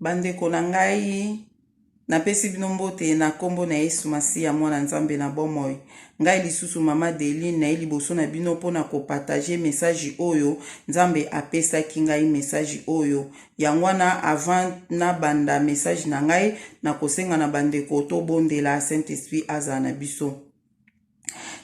Bandeko na ngai, napesi bino mbote na nkombo na Yesu Masiya, Mwana Nzambe na bomoi. Ngai lisusu Mama Deline naye liboso na bino mpo na kopartage message oyo Nzambe apesaki ngai message oyo. Yango wana avant nabanda message na ngai, nakosenga na bandeko tobondela Saint-Esprit azala na biso.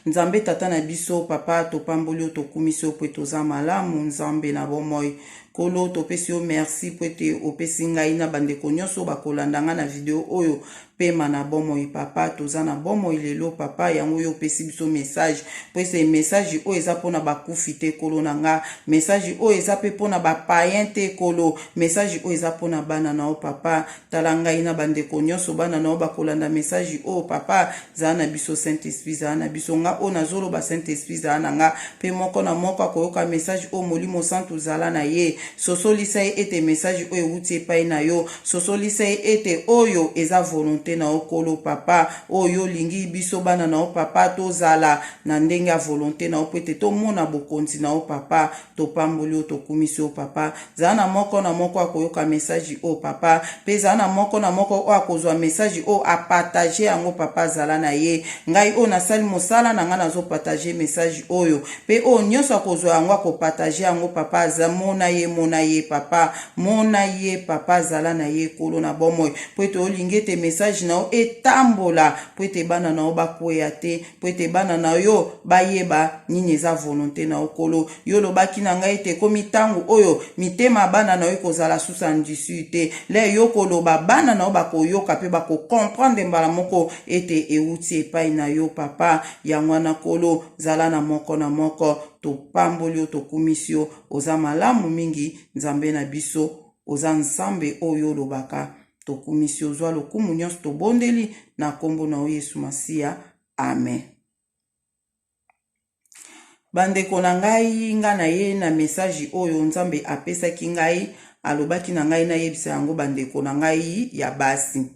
Nzambe tata na biso papa topamboli yo tokumisi yo mpo ete oza malamu nzambe na bomoi nkolo topesi yo merci mpo ete opesi ngai na bandeko nyonso bakolanda ngai na video oyo pema na bomoi papa toza na bomoi lelo papa yango yo opesi biso message mpo ete message oyo eza mpona bakufi te nkolo na nga message oyo eza mpe mpona bapayen te nkolo message oyo eza mpona bana na yo papa Tala ngai na bandeko nyonso bana na yo bakolanda message oyo papa zala na biso saint esprit zala na biso nga oyo nazoloba saint esprit zala na nga mpe moko na moko akoyoka message oyo molimo santu zala na ye sosolisa ye ete message oyo ewuti epai na yo sosolisa ye ete oyo eza volonte na yo kolo papa oyo olingi biso bana na yo papa tozala na ndenge ya volonte na yo mpo ete tomona bokonzi na yo papa Topamboli yo, tokumisi yo papa. Zala na moko na moko akoyoka message oyo papa, pe zala na moko na moko oyo akozwa message oyo a partager yango papa, zala na ye. Ngai oyo nasali mosala na ngai nazo partager message oyo, pe oyo nionso akozwa yango ako partager yango papa, mona ye, mona ye papa, mona ye papa, zala na ye Nkolo na bomoi, po ete olingi ete message na yo etambola, po ete bana na yo bakweya te. mpo ete bana na yo bayeba nini eza volonte na yo Nkolo. Yo olobaki na ngai ete ekomi ntango oyo mitema ya bana na yo ekozala sous endurcir te. Le yo koloba, bana na yo bakoyoka mpe bakocomprendre mbala moko ete ewuti epai na yo Papa. Yango wana Nkolo, zala na moko na moko. Topamboli yo, tokumisi yo. Oza malamu mingi, Nzambe na biso. Oza Nzambe oyo olobaka. Tokumisi yo, zwa lokumu nyonso tobondeli na nkombo na yo Yesu Masiya. Amen. Bandeko na ngai, ngai na ye na message oyo Nzambe apesaki ngai, alobaki na ngai nayebisa yango bandeko na ngai ya basi.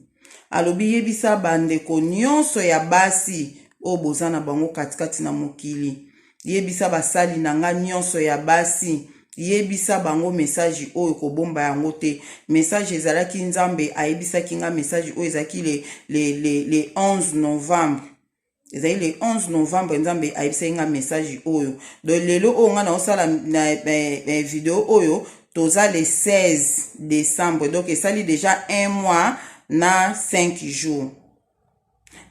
Alobi yebisa bandeko nyonso ya basi oyo boza na bango katikati na mokili. Yebisa basali na nga nionso ya basi yebisa bango message oyo kobomba yango te message ezalaki nzambe ayebisaki nga message oyo ezalaki le, le, le, le 11 novembre ezali le 11 novembre nzambe ayebisaki nga message oyo donc lelo oyo nga naosala na, na, na video oyo toza le 16 décembre donc esali déjà un mois na 5 jours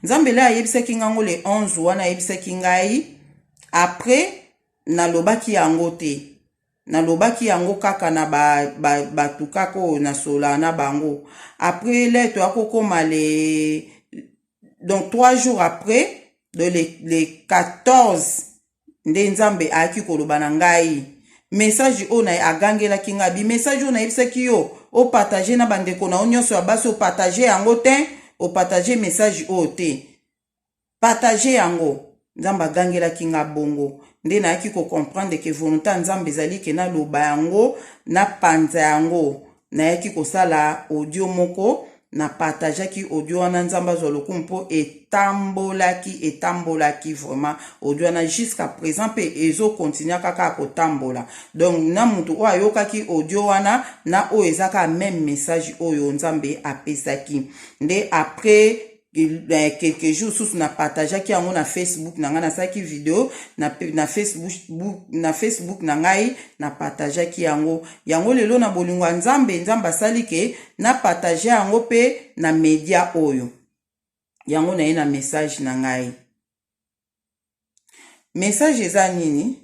Nzambe le ayebisaki ngai yango le 11 wana ayebisaki ngai après nalobaki yango te nalobaki yango kaka na bato ba, ba kaka oyo nasolaa na bango après le toya kokoma le donc 3 jours après de le, le 14 Nde Nzambe ayaki koloba na ngai message oyo na agangelaki ngai bi message oyo nayebisaki yo o partager na bandeko na yo nyonso ya basi o partager yango te o partager message oyo te partager yango Nzambe agangelaki nga bongo nde nayaki ko comprendre que volonté ya Nzambe ezali ke naloba yango napanza yango nayaki kosala audio moko na partageaki audio wana nzambe azwa lokumu mpo etambolaki etambolaki vraiment audio wana jusqu'à présent mpe ezokontinue kaka kotambola donc na motu oyo ayokaki audio wana na oyo eza kaka meme message oyo nzambe apesaki nde après Eh, quelques jours susu na partageaki yango na facebook na ngai nasalaki video na, na, facebook, na facebook na ngai na partageaki yango yango lelo na bolingo ya nzambe nzambe asali ke na partage yango mpe na media oyo yango naye na message na ngai message eza nini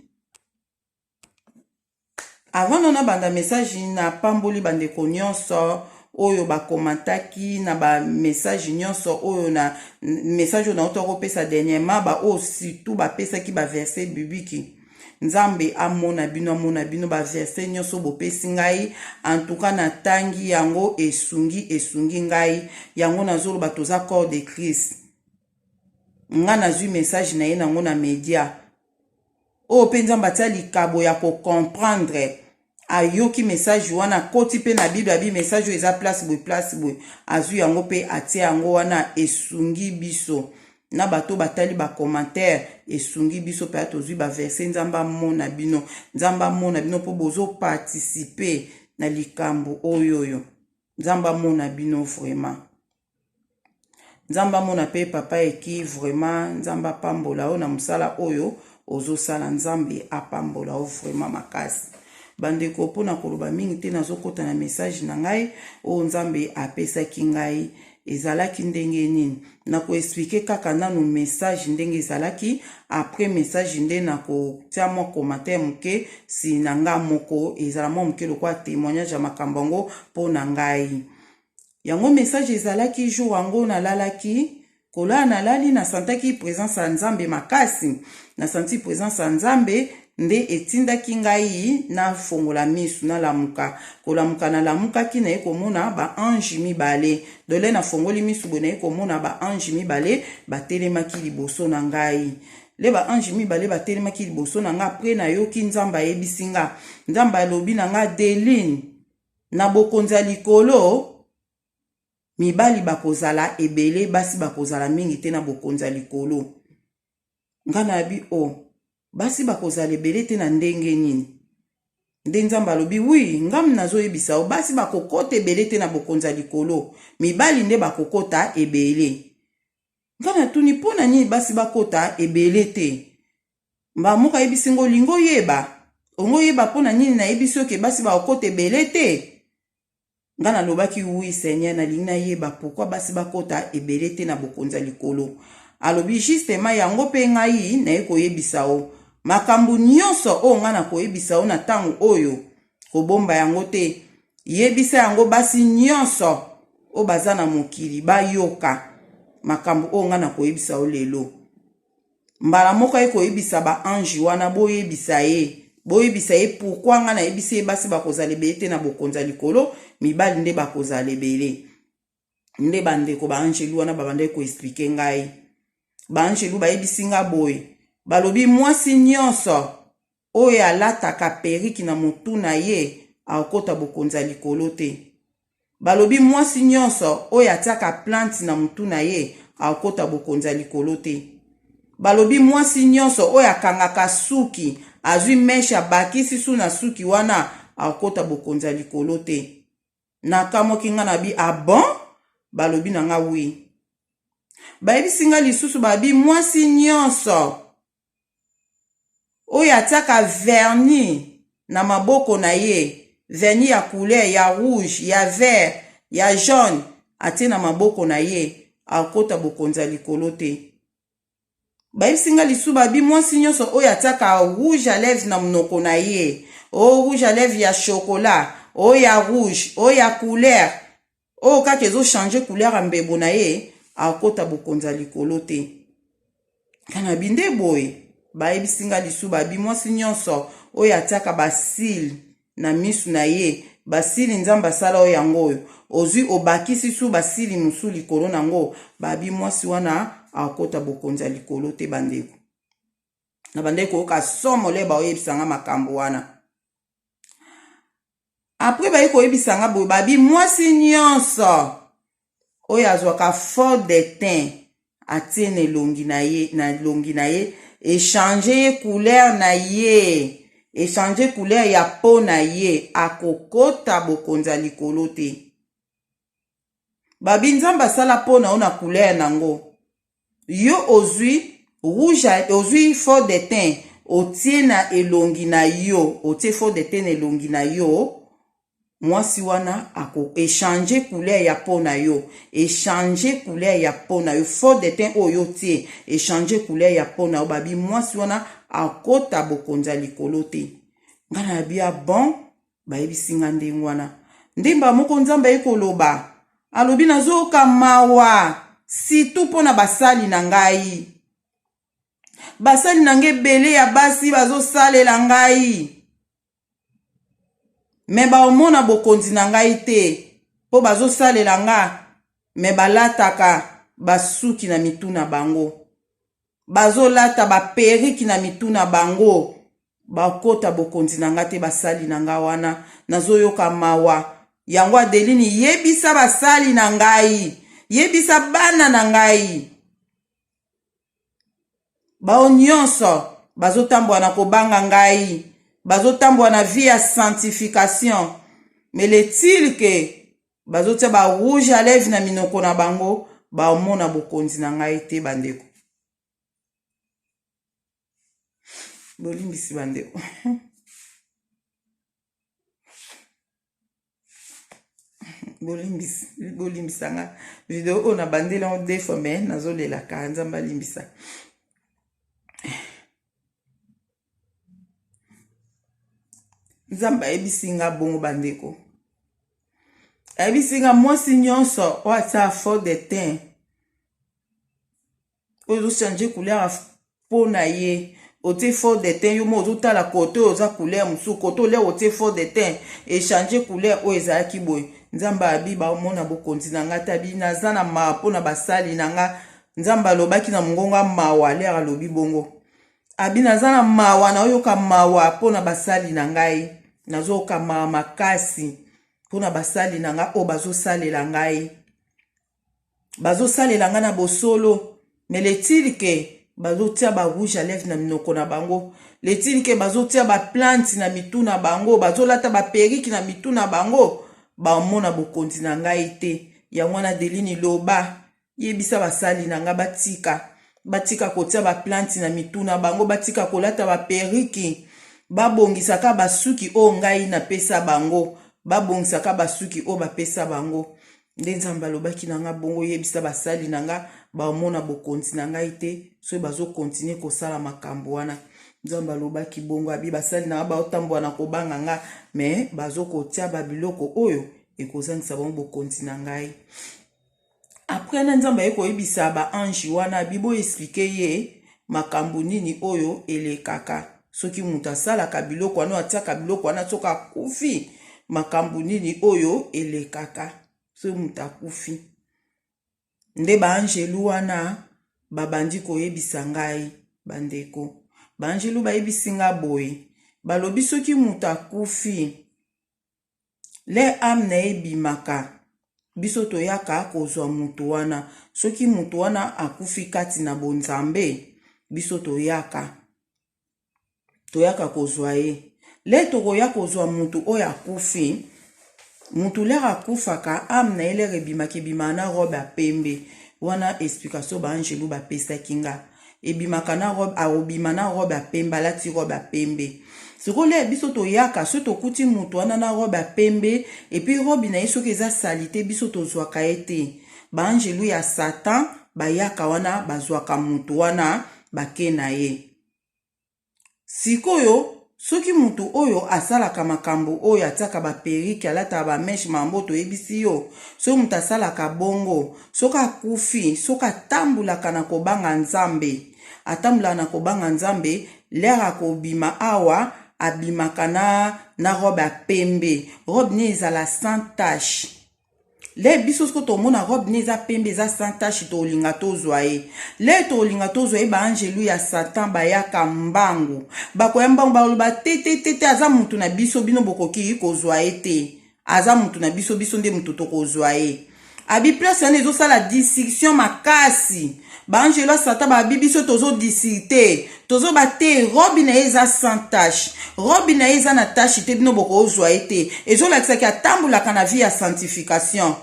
Avant no nabanda message napamboli bandeko nyonso oyo bakomantaki na ba message nyonso oyo na message oyo nauta kopesa dernièrement ba oyo surtout bapesaki ba verset biblique nzambe amona bino amona bino ba verset nyonso bopesi ngai en tout cas natangi yango esungi esungi ngai yango nazoloba toza corps de Christ nga nazwi message na ye nango na media Oyo pe nzambe atia likabo ya ko comprendre ayoki message wana akoti pe na bible abi message oyo eza place boye place boye azwi yango pe atie yango wana esungi biso na bato batali ba commentaire esungi biso pe tozwi ba verset nzambe amona bino nzambe amona bino po bozo participer na likambo oyo oyo. Nzambe amona bino vraiment. Nzambe amona pe papa eki vraiment nzambe apambola yo na mosala oyo ozosala nzambe apambola yo vraiment makasi bandeko mpo na koloba mingi te nazokota na message na ngai oyo nzambe apesaki ngai ezalaki ndenge nini nakoexplike kaka nanu message ndenge ezalaki après message nde nakotia mwa commentaire moke si na ngai moko ezala mwa moke lokola témoignage ya makambo yango mpo na ngai Yango message ezalaki jour yango nalalaki kolala nalali na santaki presence ya Nzambe makasi na santi presence ya Nzambe nde etindaki ngai nafongola misu nalamuka kolamuka nalamukaki naye komona ba ange mibale dole nafongoli misu boye naye komona ba ange mibale batelemaki liboso na ngai le ba ange mibale batelemaki liboso na ngai apres nayoki Nzambe ayebisi nga Nzambe alobi na nga Deline Na bokonzi ya likolo, mibali bakozala ebele, basi bakozala mingi te na bokonzi ya likolo. Nga nayebi o oh, basi bakozala ebele te na ndenge nini? Nde Nzambe alobi wi, ngam nazoyebisa yo, basi bakokota ebele te na bokonzi ya likolo, mibali nde bakokota ebele. Nga natuni mpo na nini basi bakota ebele te? Mbala moko ayebisi nga olingi oyeba? Olingi oyeba mpo na nini nayebisi yo ke basi bakokota ebele te? Nga nalobaki oui Seigneur, nalingi nayeba pourquoi basi bakota ebele te na bokonzi ya likolo. Alobi justement yango mpe ngai naye koyebisa yo makambo nyonso oyo ngai nakoyebisa yo na ntango oyo, kobomba yango te, yebisa yango basi nyonso oyo baza na mokili bayoka makambo oyo ngai nakoyebisa yo lelo. Mbala moko aye koyebisa ba ange wana boyebisa ye boyebisa ye pourquoi nga nayebisi ye basi bakozala ebele te na bokonzi ya likolo mibali nde bakozala ebele nde bandeko ba angelu wana babandaki koexplike ngai ba angelu bayebisi nga boye balobi mwasi nyonso oyo alataka periki na motu na ye akokota bokonzi ya likolo te. Balobi mwasi nyonso oyo atiaka plante na motu na ye akokota bokonzi ya likolo te. Balobi mwasi nyonso oyo akangaka suki azwi meshe abakisi su na suki wana akokota bokonzi ya likolo te. Nakamwaki nga na bi ah bon? Balobi na nga oui. Bayebisi nga lisusu babi mwasi nyonso oyo atiaka vernis na maboko na ye, vernis ya couleur ya rouge, ya vert, ya jaune atie na maboko na ye akota bokonzi ya likolo te. Bayebisi nga lisusu babi mwasi nyonso oyo atiaka rouge à lèvres na monoko na ye, o oh, rouge à lèvres ya chocolat, o oh, ya rouge, o oh, ya couleur oyo kaka ezo changer couleur ya mbebo na ye akota bokonzi ya likolo te. Nga na bi nde boye bayebisi nga lisu babi mwasi nyonso oyo atiaka basile na misu na ye basili nzambe asala oyo yango oyo ozwi obakisi su basili mosusu likolo na yango babi mwasi wana akota bokonzi ya likolo te bandeko na bandeki koyoka somo le baoyebisa nga makambo wana Après baye koyebisa nga boye babi mwasi nyonso oyo azwaka fond de teint atie na elongi na ye na elongi na ye echange ye couleur na ye echange couleur ya peau na ye akokota bokonzi ya likolo te babi nzambe asala peau na yo na couleur nango Yo ozui rouge ozui fond de teint otie na elongi na yo otie fond de teint na elongi na yo mwasi wana ako echange couleur ya peau na yo echange couleur ya peau na yo fond de teint oyo otie echange couleur ya peau na yo babi mwasi wana akota bokonzi ya likolo te nga na bia bon Bayebisi nga ndenge wana. Nde mbala moko Nzambe aye koloba, alobi nazoyoka mawa surtout mpo na basali na ngai. Basali na ngai ebele ya basi bazosalela ngai me baomona bokonzi na ngai te mpo bazosalela nga me balataka basuki na mitu na bango bazolata baperiki na mitu na bango bakota bokonzi na nga te basali na nga wana nazoyoka mawa yango adeline yebisa basali na ngai yebisa bana na ngai bao nyonso bazotambola na kobanga ngai bazotambola na vie ya sanctification mais le-t-il que. Bazotia ba rouge à lèvres na minoko na bango, baomona bokonzi na ngai te bandeko. Bolimbisi bandeko. Bolimbisi, bolimbisa nga. Video oyo nabandeli yango deux fois mais nazolelaka, Nzambe alimbisa. Nzambe ayebisi nga bongo bandeko. Ayebisi nga mwasi nyonso oyo atia fond de teint oyo ezo changer couleur ya peau na ye, otie fond de teint yo moko ozotala kote oyo oza couleur mosusu, kote olia otie fond de teint echange couleur oyo ezalaki boye. Nzambe abi baomona bokonzi na nga te, abi naza na mawa mpo na basali na nga. Nzambe alobaki na mongongo ya mawa lere alobi bongo, abi naza na mawa, naoyoka mawa mpo na basali na ngai, nazoyoka mawa makasi mpo na basali na ngai oyo bazosalela ngai, bazosalela ngai na bosolo, mais le-t-il ke bazotia ba rouge à lèvres na minoko na bango, le-t-il ke bazotia ba plante na mitu na bango, bazolata ba perruque na mitu na bango, bamona bokonzi na ngai te. Yango wana Adeline loba, yebisa basali na ngai batika, batika kotia ba plante na mitu na bango, batika kolata ba perruque, babongisaka basuki oyo ngai napesa bango, babongisaka basuki oyo bapesa bango. Nde Nzambe alobaki na nga bongo, yebisa basali na nga bamona bokonzi na ngai te soki bazokontinue kosala makambo wana. Nzambe alobaki bongo, abi basali na nga baotambola na kobanga nga, me bazokotia babiloko oyo ekozangisa bango bokonzi na ngai. Après na Nzambe aye koyebisa ba ange wana, abi bo expliquer ye makambo nini oyo elekaka soki moto asalaka biloko wana, atiaka biloko wana, soki akufi makambo nini oyo elekaka soki moto akufi. Nde ba angelu wana babandi koyebisa ngai bandeko, ba angelu bayebisi nga boye, balobi soki moto akufi le ame na ye ebimaka, biso toyaka kozwa moto wana. Soki moto wana akufi kati na bonzambe, biso toyaka toyaka kozwa ye. Le tokoya kozwa moto oyo akufi, moto lere akufaka ame na ye lere ebimaka, ebimaka na robe ya pembe. Wana explication ba angelu bapesaki nga, ebimaka na robe, akobima na robe ya pembe, alati robe ya pembe. Sikoyo le biso toyaka, soki tokuti moto wana na robe ya pembe, epuis robe na ye soki eza salite, biso tozwaka ye te. Ba angelu ya Satan bayaka wana, bazwaka moto wana, bake na ye. Sikoyo soki mutu oyo asalaka makambo oyo, atiaka ba perruque, alataka ba meche, mambo toyebisi yo, soki mutu asalaka bongo, soki akufi, soki atambulaka na kobanga Nzambe, atambulaka na kobanga Nzambe, lere akobima awa, abimaka na, na robe ya pembe, robe ne ezala sans tache. Le biso soki tomona robe ne eza pembe, eza sans tache, tolinga tozwa ye. Le tolinga tozwa ye, baangelu ya Satan bayaka mbangu, bakoya mbangu, baloba te te te te, aza mutu na biso, bino bokoki kozwa ye te, aza mutu na biso, biso nde mutu tokozwa ye. Abi place wana ezosala discussion makasi, baangelu ya Satan babi biso tozodiscute, tozoba te, robe na ye eza sans tache, robe na ye eza na tache te, bino bokozwa ye te. Ezolakisaki atambolaka na vie ya sanctification,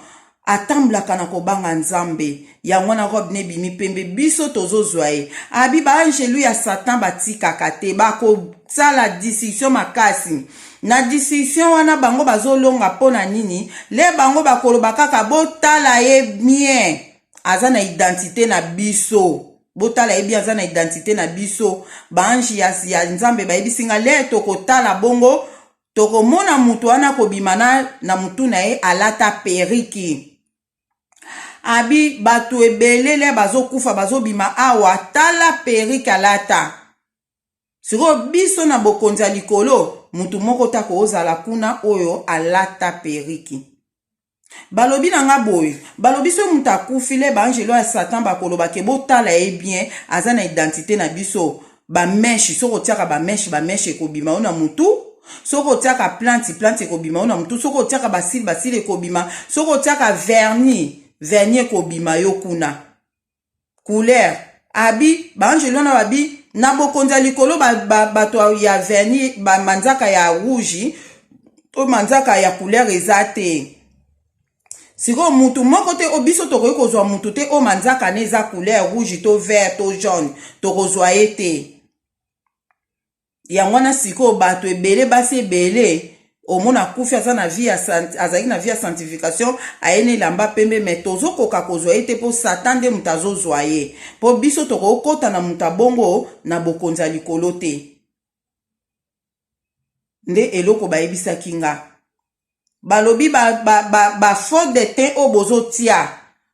atambolaka na kobanga Nzambe, yango wana robe na ebimi pembe, biso tozozwa ye. Abi baangelu ya Satan batikaka te, bakosala discussion makasi. Na discussion wana bango bazolonga mpo na nini? Le bango bakoloba kaka botala ye bien, aza na identite na biso, botala ye bien, aza na identite na biso. Baange ya, ya Nzambe bayebisi nga le tokotala bongo, tokomona moto wana kobima na, na mutu na ye alata periki. Abi bato ebele le bazokufa bazobima awa, tala periki alata. Sikoyo biso na bokonzi ya likolo, moto moko te akozala kuna oyo alata periki. Balobi na nga boye, balobi soki moto akufi le baangelo ya Satan bakoloba ke botala ye bien, aza na identite na biso. Ba meche, soki otiaka ba meche, ba meche ekobima yo na mutu. Soki otiaka plante, plante ekobima yo na mutu. Soki otiaka basile, basile ekobima. Soki otiaka vernis, vernis ekobima yo kuna. Couleur abi baangelo wana babi na bokonzi ya likolo bato ba, ba ya vernis, ba manzaka ya rouge to manzaka ya couleur eza te. Sikoyo mutu moko te oyo biso tokoki kozwa mutu te oyo manzaka na eza couleur rouge to vert to jaune, tokozwa ye te. Yango wana sikoyo bato ebele, basi ebele omona akufi, aza na vie ya, azalaki na vie ya sanctification, aye na elamba pembe, me tozokoka kozwa ye te mpo Satan nde moto azozwa ye, mpo biso tokokota na moto abongo na bokonzi ya likolo te. Nde eloko bayebisaki nga, balobi ba, ba, ba, ba fond de teint oyo bozotia,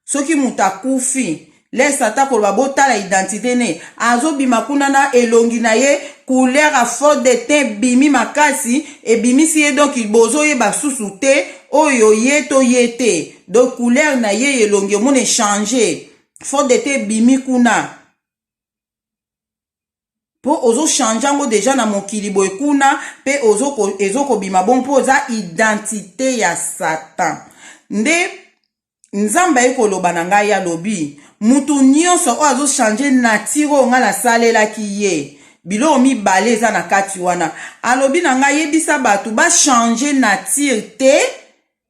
soki moto akufi le Satan koloba botala identité ne, azobima kuna na elongi na ye couleur ya fond de teint bimi makasi, ebimisi ye, donc bozoyeba susu te oyo ye to ye te. Donc couleur na ye elongi omona echange, fond de teint ebimi kuna mpo ozochange yango deja na mokili boye kuna mpe ezokobima bongo mpo oza identité ya Satan. Nde Nzambe aye koloba na ngai, alobi mutu nyonso oyo azochange nature oyo ngai nasalelaki ye, biloko mibale eza na kati wana. Alobi na ngai, yebisa bato bachange nature te,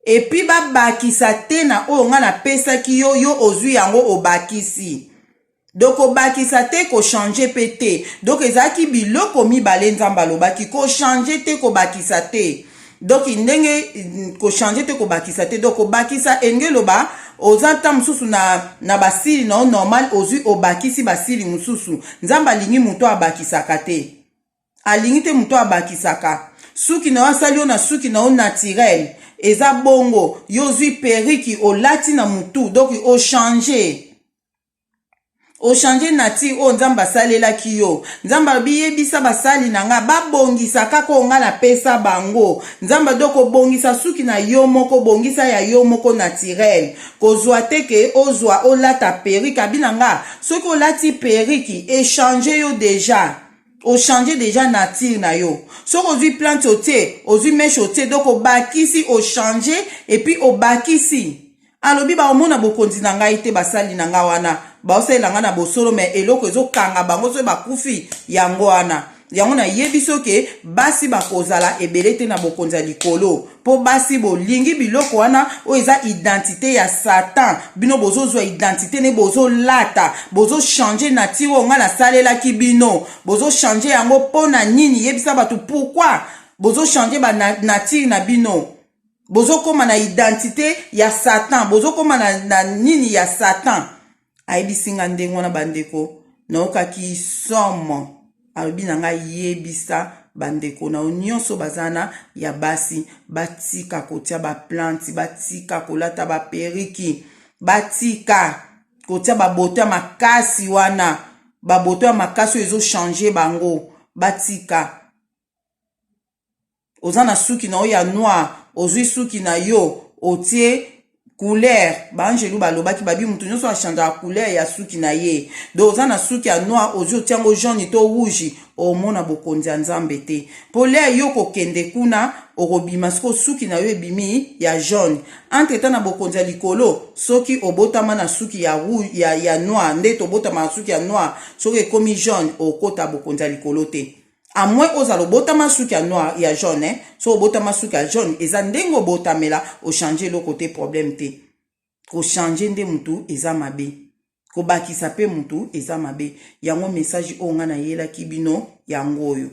et puis babakisa te na oyo ngai napesaki yo. Yo ozwi yango, obakisi, donc obakisa te, kochange mpe te. Donc ezalaki biloko mibale Nzambe alobaki: kochange te, kobakisa te. Donc ndenge kochange te, kobakisa te, donc kobakisa elingi eloba oza ntan mosusu na basili na yo normal, ozwi obakisi basili mosusu. Nzambe alingi moto abakisaka te, alingi te moto abakisaka. Suki na yo, asali yo na suki na yo naturel, eza bongo. Yo ozwi perruque, olati na motu, donc ochange, ochange nature oyo Nzambe asalelaki yo. Nzambe alobi, yebisa basali na nga babongisa kaka oyo nga napesa bango. Nzambe ado kobongisa suki na yo moko, bongisa ya yo moko naturel, kozwa te ke ozwa olata perruque. Abi na nga, soki olati perruque, echange yo déjà, ochange déjà nature na yo. Soki ozwi plante otie, ozwi mèche otie, donc obakisi, ochange et puis obakisi. Alobi baomona bokonzi na ngai te. Basali na ngai wana baosalela ngai na bosolo, me eloko ezokanga bango soki bakufi yango wana. Yango nayebi soki basi bakozala ebele te na bokonzi ya likolo, mpo basi bolingi biloko wana oyo eza identité ya Satan. Bino bozozwa identité ne, bozolata, bozochange nature oyo ngai nasalelaki bino. Bozochange yango mpo na nini? Yebisa bato pourquoi bozochange banature na bino. Bozokóma na identité ya Satan, bozokóma na nini ya Satan. Ayebisi nga ndenge wana. Bandeko, nayokaki somo. Alobi na ngai, yebisa bandeko na yo nyonso baza na ya basi batika kotia baplante, batika kolata baperruque, batika kotia baboto ya makasi wana, baboto ya makasi oyo ezochange bango, batika. Oza na suki na yo ya noir, ozwi suki na yo, otie couleur. Baangelu balobaki, babi moto nyonso achangeaka couleur ya suki na ye. Donc oza na suki ya noir, ozwi otia yango jaune to rouge, omona bokonzi ya Nzambe te, mpo l'heure yo kokende kuna, okobima sikoyo suki na yo ebimi ya jaune. Entre temps na bokonzi ya likolo, soki obotama na suki ya rouge, ya noir, nde tobotama na suki ya noir, soki ekomi jaune, okota bokonzi ya likolo te, à moins ozala obotama suki ya noir, ya jaune, eh? So obotama suki ya jaune, eza ndenge obotamela, ochange eloko te, problème te. Kochange nde mutu eza mabe, kobakisa mpe mutu eza mabe. Yango message oyo ngai nayelaki bino yango oyo.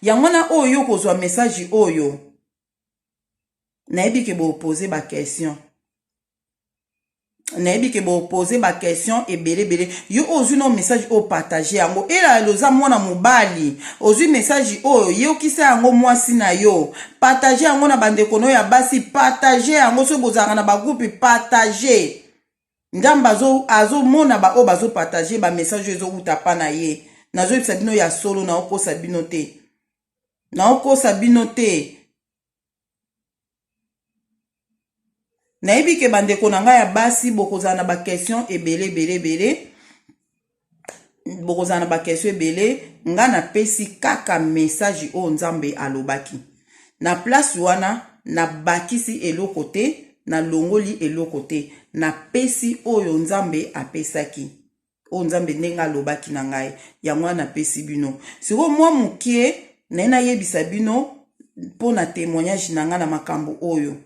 Yango wana oyo yo kozwa message oyo, nayebi ke bopose baquestion, nayebi ke bopose baquestion ebele ebele. Yo oyo ozwi no message oyo, partage yango. Elala oza mwana mobali, ozwi message oyo, yokisa yango mwasi na yo, partage yango na bandeko na oyo ya basi, partage yango soki bozalaka na bagroupe, partage. Nzambe azomona baoyo bazopartage bamessage oyo ezowuta pa na ye. Nazoyebisa bino ya solo, naokosa bino te, naokosa bino te. Nayebi ke bandeko na ngai ya basi bokozala na baquestion ebele ebele ebele, bokozala na baquestion ebele. Ngai napesi kaka message oyo Nzambe alobaki na place wana. Nabakisi eloko te, nalongoli eloko te, napesi oyo Nzambe apesaki, oyo Nzambe ndenge alobaki na ngai, yango wana napesi bino. Sikoyo mwa mokie naye nayebisa bino mpo na témoignage na ngai na makambo oyo.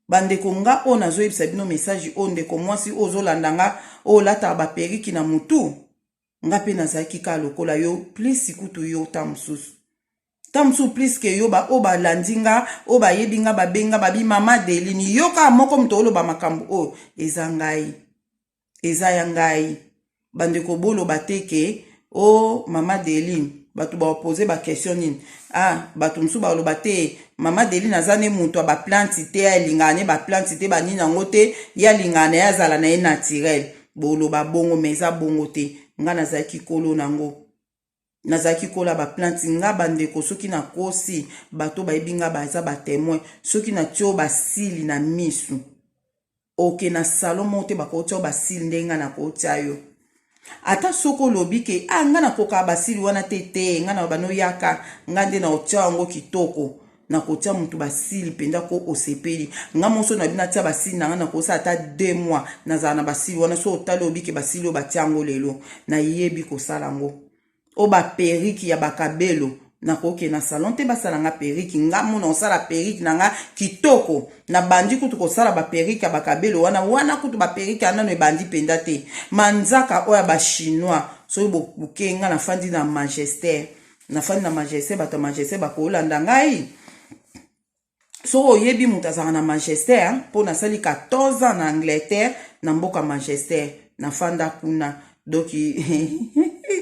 Bandeko nga oyo nazoyebisa bino message oyo, ndeko mwasi oyo ozolanda nga, oyo olataka baperiki na mutu, nga mpe nazalaki kaka lokola yo, plus kutu yo ta mosusu, ta mosusu plus ke yo. Baoyo balandi nga, oyo bayebi nga, babenga babi: "Mama Delini, yo kaka moko moto oloba makambo oyo." Eza ngai, eza ya ngai. Bandeko, boloba te ke o oh, mama Deline, bato baopose baquestion nini. Ah, bato mosusu baloba te: "Mama Deline aza ne moto ya baplante te, alingaka ne baplante te, banini yango te, ye alingaka na ye azala na ye naturel." Boloba bongo, mais eza bongo te. Nga nazalaki kolo nango, nazalaki kola baplante. Nga bandeko, soki nakosi, bato bayebi nga baza batémoin. Soki natie oyo basili na misu, oke na salon moko te bakotia oyo basili ndenge nga nakotia yo. Ata soki olobi ke: "A ah, nga nakokaka basili wana te." Te, nga na banoyaka, nga nde na otia yango kitoko, nakotia motu basili mpenza ko osepeli. Nga moso na bino atia basili na nga, nakosala ata 2 mois nazala na basili wana. So otali, oyebi ke basili oyo batia yango lelo, nayebi kosala yango. Oyo baperruque ya bakabelo, nakokende na salon te basala nga perruque. Nga mona kosala perruque na nga kitoko. Nabandi kutu kosala baperruque ya bakabelo wana. Wana kutu baperruque ya nano ebandi mpenza te. Manzaka oyo ya bachinois, soki boke, nga nafandi na Manchester, nafandi na Manchester, bato ya Manchester bakolanda ngai. Soki oyebi moto azalaka na Manchester, mpo nasali 14 ans na Angleterre, na mboka Manchester nafanda kuna. Donc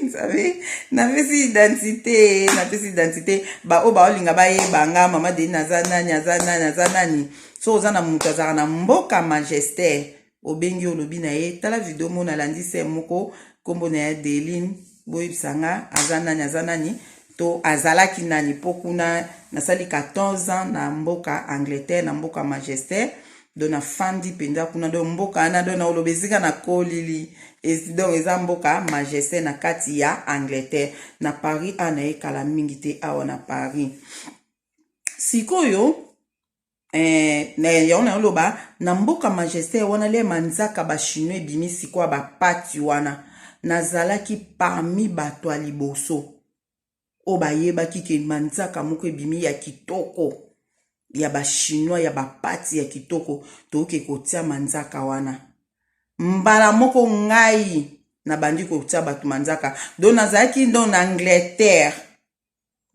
nzambe, napesi identité, napesi identité. Baoyo baolinga bayeba nga, mama Deni aza nani, aza nani, aza nani. So oza na moto azalaka na mboka Manchester, obengi, olobi na ye: "Tala video mo nalandi se moko, nkombo na ye Deline, boyebisa nga aza nani, aza nani to azalaki nani." Mpo kuna nasali 14 ans na mboka Angleterre, na mboka Manchester. Donc nafandi mpenza kuna. Donc mboka wana, donc naoloba esika nakolili, donc eza mboka Manchester na kati ya Angleterre. Na Paris awa nayekala mingi te, awa na Paris sikoyo. Yango nayoloba na mboka Manchester wana, le manzaka bachinois ebimi sikoyo, bapati wana, nazalaki parmi bato ya liboso oyo bayebaki ke manzaka moko ebimi ya kitoko ya bachinois, ya bapati ya kitoko. Tokoki kotia manzaka wana mbala moko. Ngai nabandi kotia bato manzaka. Donc nazalaki donc na Angleterre,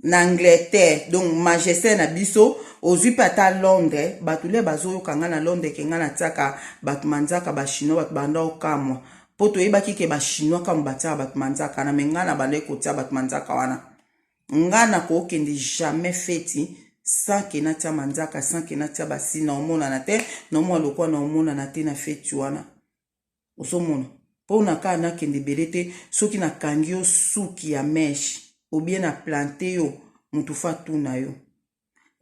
na Angleterre, donc Manchester na biso, ozwi mpe ata Londres. Bato le bazoyoka nga na Londres ke nga natiaka bato manzaka bachinois, bato banda okamwa, mpo toyebaki ke bachinois kambo batiaka bato manzaka na me. Ngai na bandaki kotia bato manzaka wana. Nga nakokende jamais feti sans ke natia manzaka, sans ke natia basi. Na omonana te, naomona lokwa na omonana te na feti wana. Ozomona, mpona kaka nakende ebele te. Soki nakangi yo suki ya mèche obie na plante yo, motu fa tuna yo.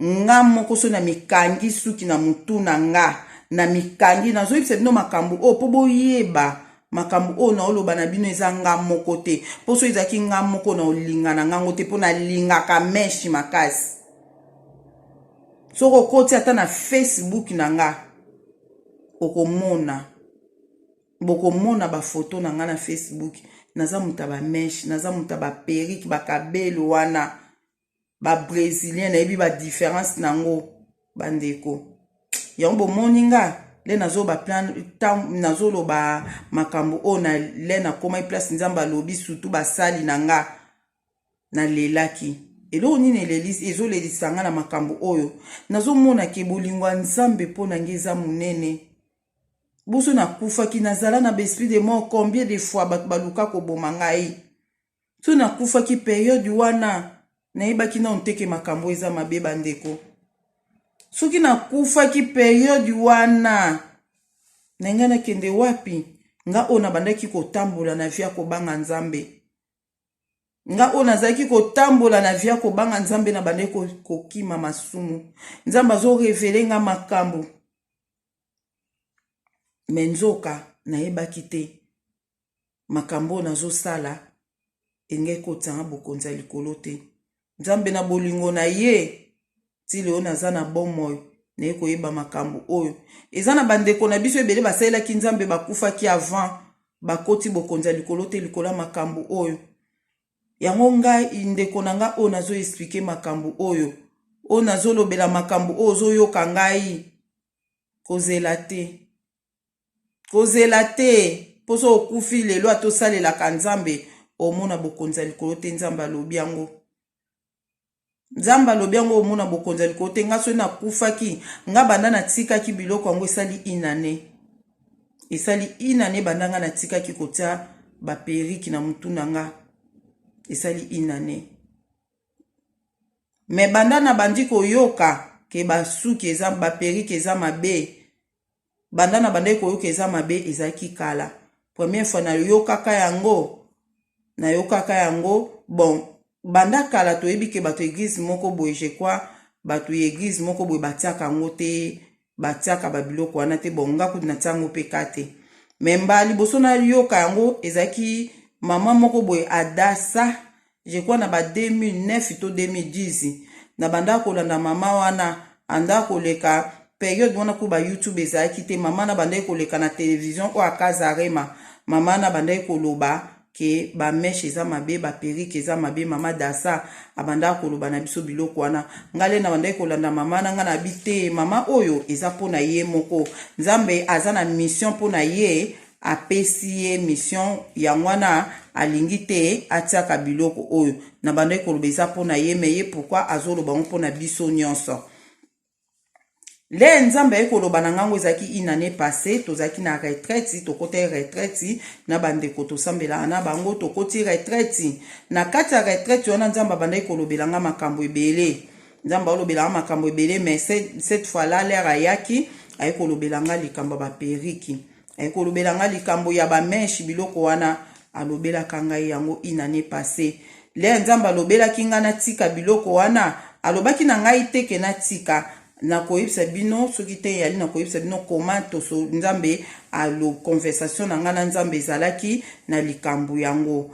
Nga moko so na mikangi suki na motu na nga, na mikangi, nazoyebisa bino makambo oyo mpo boyeba makambo oyo naoloba na bino. Eza nga moko te, mpo so ezalaki nga moko, na olinga na ngango te, mpo nalingaka mèche makasi. Soki okoti ata na Facebook na nga, okomona, bokomona bafoto na nga na Facebook. Naza moto ya bamèche, naza moto ya baperruque bakabelo wana babrésilien, nayebi badifférence nango. Bandeko, yango bomoni nga le nazoloba plan, nazoloba makambo oyo na le nakomai place. Nzambe alobi surtout basali na nga. Nalelaki. Eloko nini ezolelisa nga na makambo oyo? Nazomona ke bolingo ya Nzambe mpo na ngai eza monene. Boso nakufaki, nazala na baesprit de mort combien de fois, bato baluka koboma ngai. So nakufaki période wana, nayebaki nano teke makambo eza mabe. Bandeko, soki nakufaki période wana, na ngai nakende wapi? Nga oyo nabandaki kotambola na vie ya kobanga Nzambe, nga oyo nazalaki kotambola na vie ya kobanga Nzambe, na bandaki kokima masumu, Nzambe azorévéler nga makambo, me nzoka nayebaki te makambo oyo nazosala elingi ekotianga bokonzi ya likolo te. Nzambe na bolingo na ye, ti lelo naza na bomoi, naye koyeba makambo oyo. Eza na bandeko na biso ebele basalelaki Nzambe, bakufaki avant, bakoti bokonzi ya likolo te likolo ya makambo oyo. Yango ngai, ndeko na nga oyo nazoexpliquer makambo oyo, oyo nazolobela makambo oyo, ozoyoka ngai. Kozela te. Kozela te mpo soki okufi lelo ata osalelaka Nzambe omona bokonzi ya likolo te. Nzambe alobi yango. Nzambe alobi yango omona bokonzi ya likolo te. Nga soki nakufaki, nga banda natikaki biloko yango esali une année. Esali une année banda nga natikaki kotia ba perruque na mutu na nga. Esali une année. Mais banda nabandi koyoka ke basuki eza ba perruque eza mabe, banda na bandaki koyoka eza mabe ezalaki kala. Première fois nayokaka yango, nayokaka yango bon banda kala toyebi ke bato eglise moko boye, je crois bato ya eglise moko boye batiaka yango te, batiaka ba biloko wana te. Bon, nga kutu natia yango mpe ka te, mais mbala liboso nayoka yango ezalaki mama moko boye Adasa, je crois na ba 2009 to 2010. Na banda kolanda mama wana, anda koleka période wana ku ba YouTube ezalaki te. Mama na bandaki koleka na télévision oyo akazarema. Mama na bandaki koloba ke ba mèche eza mabe, ba perruque eza mabe. Mama Dasa abandaka koloba na biso biloko wana. Ngai le na bandaki kolanda mama na ngai na bi te, mama oyo eza mpona ye moko, Nzambe aza na mission mpona ye, apesi ye mission yango wana alingi te atiaka biloko oyo. Na bandaki koloba eza mpona ye, mais ye pourquoi azoloba ngo mpona biso nyonso? Le Nzambe aye koloba na ngango ezalaki une année passée. Tozalaki na retraite, tokotaki retraite na bandeko tosambelaka na bango. Tokoti retraite, na kati ya retraite wana Nzambe abandaki kolobela nga makambo ebele. Nzambe alobelanga makambo ebele, mais cette fois là l'heure ayaki, aye kolobela nga likambo ya ba perruque, aye kolobela nga likambo ya ba mèche. Biloko wana alobelaka ngai yango une année passée. Le Nzambe alobelaki ngai natika biloko wana, alobaki na ngai te ke natika. Nakoyebisa bino soki te eyali, nakoyebisa bino koma toso Nzambe alo conversation na ngai na Nzambe ezalaki na likambo yango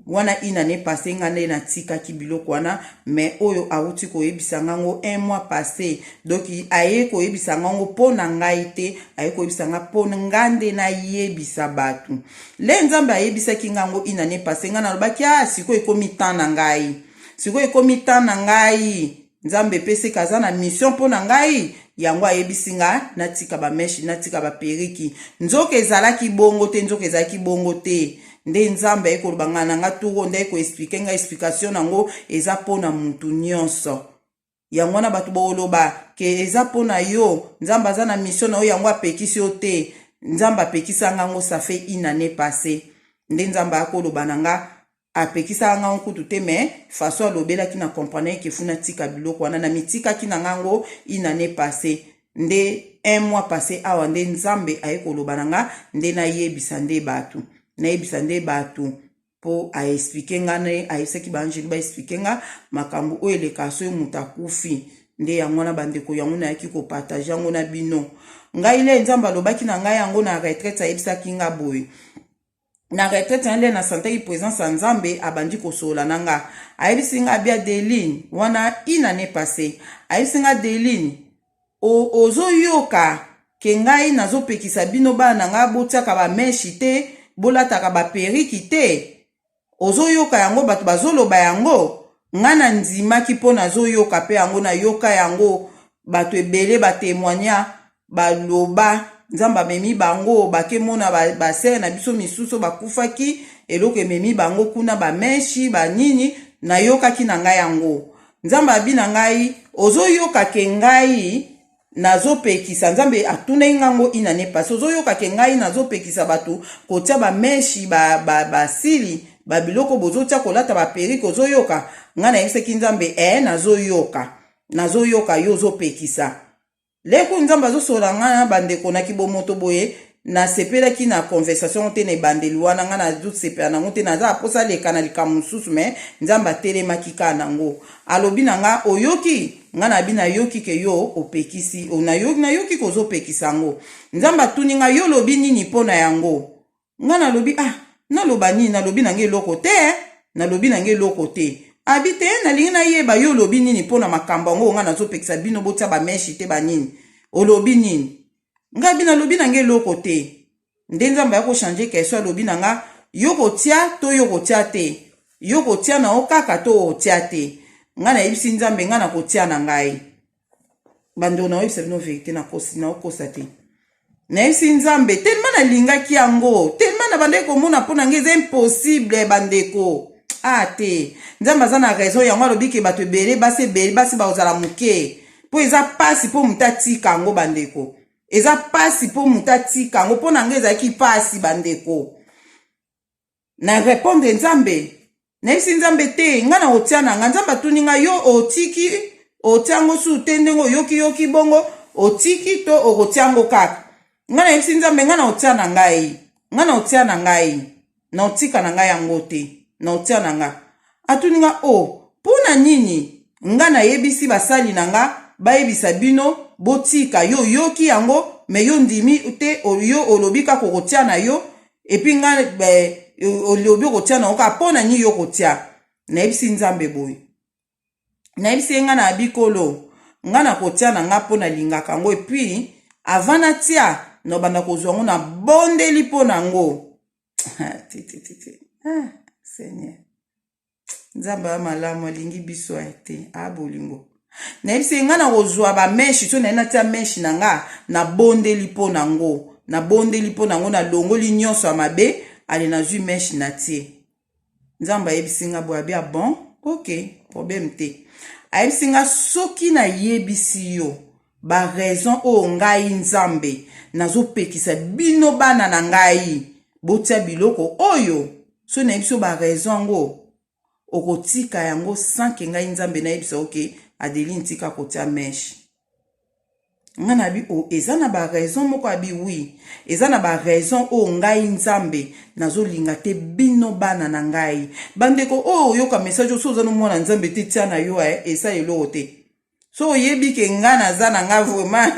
wana. Une année passée ngai nde natikaki biloko wana, mais oyo awuti koyebisa ngango un mois passé, donc aye koyebisa ngango mpo na ngai te, aye koyebisa nga mpo nga nde nayebisa bato. Le Nzambe ayebisaki ngango une année passée, ngai nalobaki: "A, sikoyo ekomi temps na ngai, sikoyo ekomi temps na ngai. Nzambe epeseka aza na mission mpo na ngai, yango ayebisi nga natika ba mèche, natika ba perruque." Nzoka ezalaki bongo te, nzoka ezalaki bongo te. Nde Nzambe aye koloba ngai na nga turo nde aye ko expliquer ngai. Explication nango eza mpo na mutu nyonso. Yango wana bato boloba ke eza mpo na yo, Nzambe aza na mission na yo, yango apekisi yo te. Nzambe apekisa ngango, ça fait une année passée nde Nzambe akoloba na nga. Apekisaka ngango kutu te, mais façon alobelaki na comprendre ke funa tika biloko wana. Na mitikaki na ngango une année passée. Nde un mois passé awa nde Nzambe aye koloba na nga nde nayebisa nde bato, nayebisa nde bato mpo a expliquer nga nde ayebisaki baangeli ba expliquer nga makambo oyo eleka soki moto akufi. Nde yango wana, bandeko, yango nayaki ko partager yango na bino. Ngai le Nzambe alobaki na ngai yango na retraite. Ayebisaki nga boye na retraite na nde nasantaki présence ya Nzambe. Abandi kosolola na nga, ayebisi nga abia Deline wana, une année passée, ayebisi nga: "Deline, ozoyoka ke ngai nazopekisa bino bana na ngai botiaka ba mèche te, bolataka ba perruque te. Ozoyoka yango, bato bazoloba yango." Ngai nandimaki mpo nazoyoka mpe yango, nayoka yango, bato ebele ba témoigner, baloba Nzambe amemi bango, bakemona ba sœur na biso misusu bakufaki, eloko ememi bango kuna ba mèche banini. Nayokaki na ngai yango. Nzambe abi na ngai: "Ozoyoka ke ngai nazopekisa." Nzambe atunaki ngango une année passée: "Ozoyoka ke ngai nazopekisa bato kotia ba mèche, basili ba babiloko bozotia, kolata ba perruque, ozoyoka?" Ngai nayebisaki Nzambe: "E, nazoyoka, nazoyoka yo ozopekisa." Leku Nzambe azosola ngai na bandeko na kibomoto boye, nasepelaki na conversation te na ebandeli wana. Ngai nazosepela nango te, naza aposa leka na likambo mosusu, mais Nzambe atelemaki kaka nango. Alobi na nga: "Oyoki?" Ngai nabi: "Nayoki ke yo opekisi, nayoki, nayoki kozopekisa yango." Nzambe atuni ngai: "Yo olobi nini mpo na yango?" Ngai nalobi: "Ah, naloba nini? Nalobi na ngai eloko te, nalobi na ngai eloko te." Abi: "Te, nalingi nayeba yo olobi nini mpo na makambo yango ngai nazopekisa bino botia ba mèche te, banini, olobi nini?" Ngai bi: "Nalobi na ngai eloko te." Nde Nzambe ya ko changer question. Alobi na nga: "Yo kotia to yo kotia te? Yo kotia na yo kaka to otia te?" Ngai nayebisi Nzambe: "Ngai nakotia na ngai." Bandeko, naoyebisa bino vérité, naokosa te. Nayebisi Nzambe, tellement nalingaki yango, tellement nabandaki komona mpo na ngai eza impossible bandeko. Ah te, Nzambe aza na raison, yango alobi ke bato ebele, basi ebele, basi bakozala moke. Mpo eza pasi mpo moto atika yango bandeko. Eza pasi mpo moto atika yango, mpo na ngai ezalaki pasi bandeko. Na repondre Nzambe, nayebisi Nzambe te, ngai nakotia na ngai. Nzambe atuni ngai, yo otiki, otia yango su te ndenge oyoki yoki bongo, otiki to okotia yango kaka? Ngai nayebisi Nzambe, ngai nakotia na ngai, ngai nakotia na ngai, nakotika na ngai yango te, nakotia na ngai. Atuni ngai, o, oh, mpo na nini ngai nayebisi basali na ngai bayebisa bino botika, yo oyoki yango me yo ndimi te, yo olobi kaka okotia na yo, epuis ngai olobi okotia na yo kaka, mpo na nini yo okotia? Nayebisi Nzambe boye, nayebisi ye ngai na bikolo, ngai nakotia na ngai mpo nalingaka yango, epuis avant natia nabanda kozwa yango, nabondeli mpo na yango. Te, te, te, te. Ah, Seigneur Nzambe ya malamu, alingi biso te, a bolingo. Nayebisi ye ngai nakozwa bameshi, so naye natia meshi na nga, nabondeli mpo na yango, nabondeli mpo na yango, nalongoli nyonso ya mabe, ale nazwi meshi natie. Nzambe ayebisi nga boye, abi bon, ok, problème te. Ayebisi nga, soki nayebisi yo ba raison oyo ngai Nzambe nazopekisa bino bana na ngai botia biloko oyo, so nayebisi yo ba raison yango, okotika yango sans ke ngai Nzambe nayebisa yo ke Adeline tika kotia mèche? Nga na bi o, eza na ba raison moko? Abi oui, eza na ba raison oyo ngai Nzambe nazolinga te bino bana na ngai. Bandeko oyo oyoka message oyo, so oza no mwana Nzambe te, tia na yo esa eloko te. So oyebi ke nga naza na nga vraiment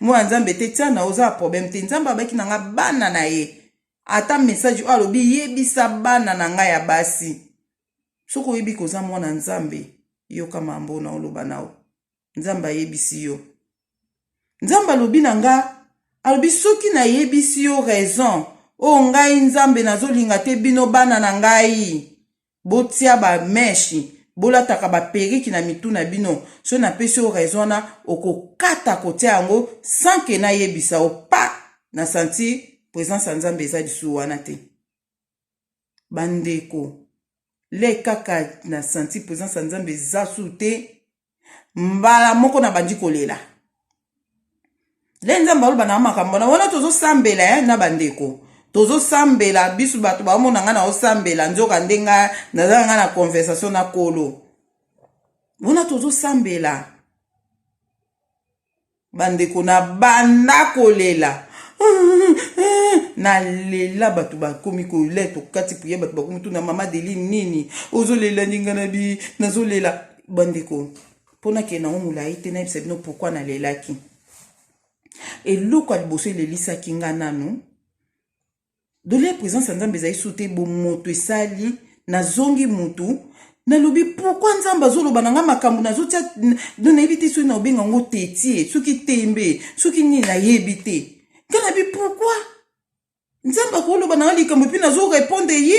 mwana Nzambe te, tia na oza problème te. Nzambe abaki na nga bana na ye, ata message oyo alobi yebisa bana na ngai ya basi. Soki oyebi koza mwana Nzambe, yoka mambo na oloba nao. Nzambe ayebisi yo, Nzambe alobi na nga, alobi soki nayebisi yo raison oyo ngai Nzambe nazolinga te bino bana na ngai botia bameshi, bolataka baperiki na mitu na bino, so napesi yo raison wana, okokata kotia yango sans ke nayebisa yo? Pa na sentir présence ya Nzambe eza lisusu wana te. Bandeko, le kaka na sentir présence ya Nzambe eza su te, mbala moko na bandi kolela. Le Nzambe aloba na makambo na wana, tozosambela na bandeko, tozosambela biso, bato baomona ngai naosambela, nzoka nde ngai naza ngai na conversation na Kolo wana, tozosambela. Bandeko, na banda kolela, nalela, bato bakomi kolela, tokati prière, bato bakomi tuna: "Mama Deli, nini ozolela?" Ndinga na bi nazolela, bandeko, mpo nakende nango molai te, nayebisa bino pourquoi nalelaki. Eloko ya liboso elelisaki nga nanu, dole présence ya Nzambe ezali su te, bomoto esali nazongi mutu. Nalobi pourquoi Nzambe azoloba na nga makambo nazotia do, nayebi te soki naobenga yango tetie, soki tembe, soki nini, nayebi te. Nga nabi pourquoi Nzambe akoloba na nga likambo epuis nazorépondre ye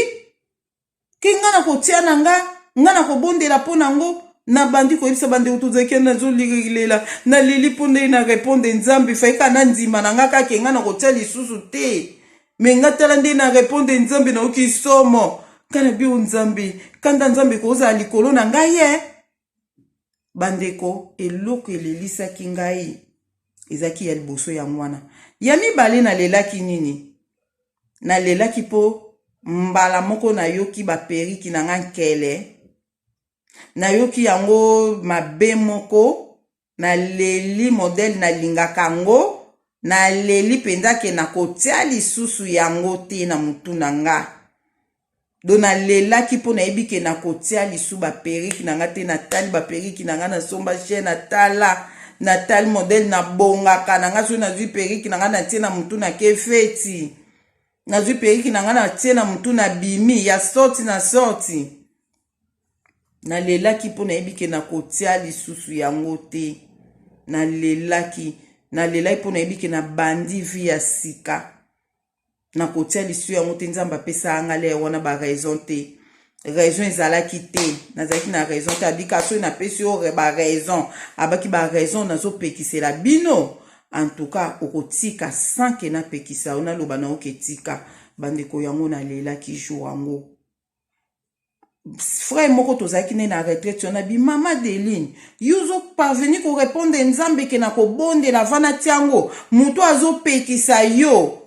ke nga na kotia na nga, nga na kobondela mpo nango? Nabandi koyebisa bandeko, tozalaki, nazolela, naleli mpo ndenge na répondre Nzambe. Fai kaka nandima na nga kaka nga na kotia lisusu te, me nga tala nde na répondre Nzambe, nayoki somo. Nga na bio Nzambe, kanda Nzambe kozala likolo na ngai ye. Bandeko, eloko elelisaki ngai ezalaki ya liboso yango wana. Ya mibale, nalelaki nini? Nalelaki mpo mbala moko nayoki baperiki na nga nkele, nayoki yango mabe moko, naleli modele nalingaka yango, naleli mpenza ke nakotia lisusu yango te na motu na nga. Do nalelaki mpo nayebi ke nakotia lisusu baperike na nga te. Natali baperike na nga, nasomba chaîne, natala, natali modele nabongaka na nga. Soki nazwi perike na nga, natie na motu, nake feti, nazwi perike na nga, natie na motu, nabimi ya sorti na sorti. Nalelaki mpo nayebi ke nakotia lisusu yango te. Nalelaki, nalelaki mpo nayebi ke nabandi vie ya sika, nakotia lisusu yango te. Nzambe apesaka nga lere wana baraison te, raison ezalaki te, nazalaki na raison te. Abika soki napesi yo baraison, abaki baraison nazopekisela bino. En tout cas okotika sans que napekisa yo, naloba na yo ke tika. Bandeko, yango nalelaki jour yango. Frère moko tozalaki nde na retraite wana bi: "Mama Deline, yo ozoparvenir korépondre Nzambe ke na kobondela vana tiango, moto azopekisa yo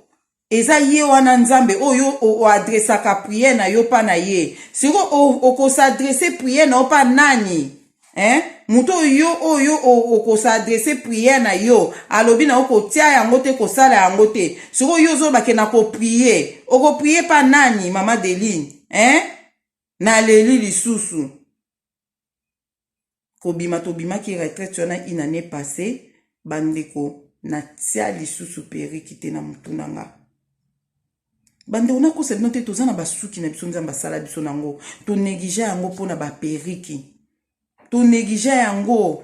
eza ye wana Nzambe oyo oadressaka prière na yo mpa na ye. Siko okos'adresser prière na yo mpa nani, hein? Moto oyo oyo okos'adresser prière na yo alobi na yo kotia yango te, kosala yango te. Sikoyo yo ozobake na koprier, okoprier mpa nani, mama Deline, hein?" Naleli lisusu. Kobima tobimaki retraite wana une année passée, bandeko, natia lisusu perruque te na motu na nga. Bandeko, nakosa bino te, toza na basuki na biso, Nzambe asala biso nango, tonégliger yango mpona baperruque, tonégliger yango,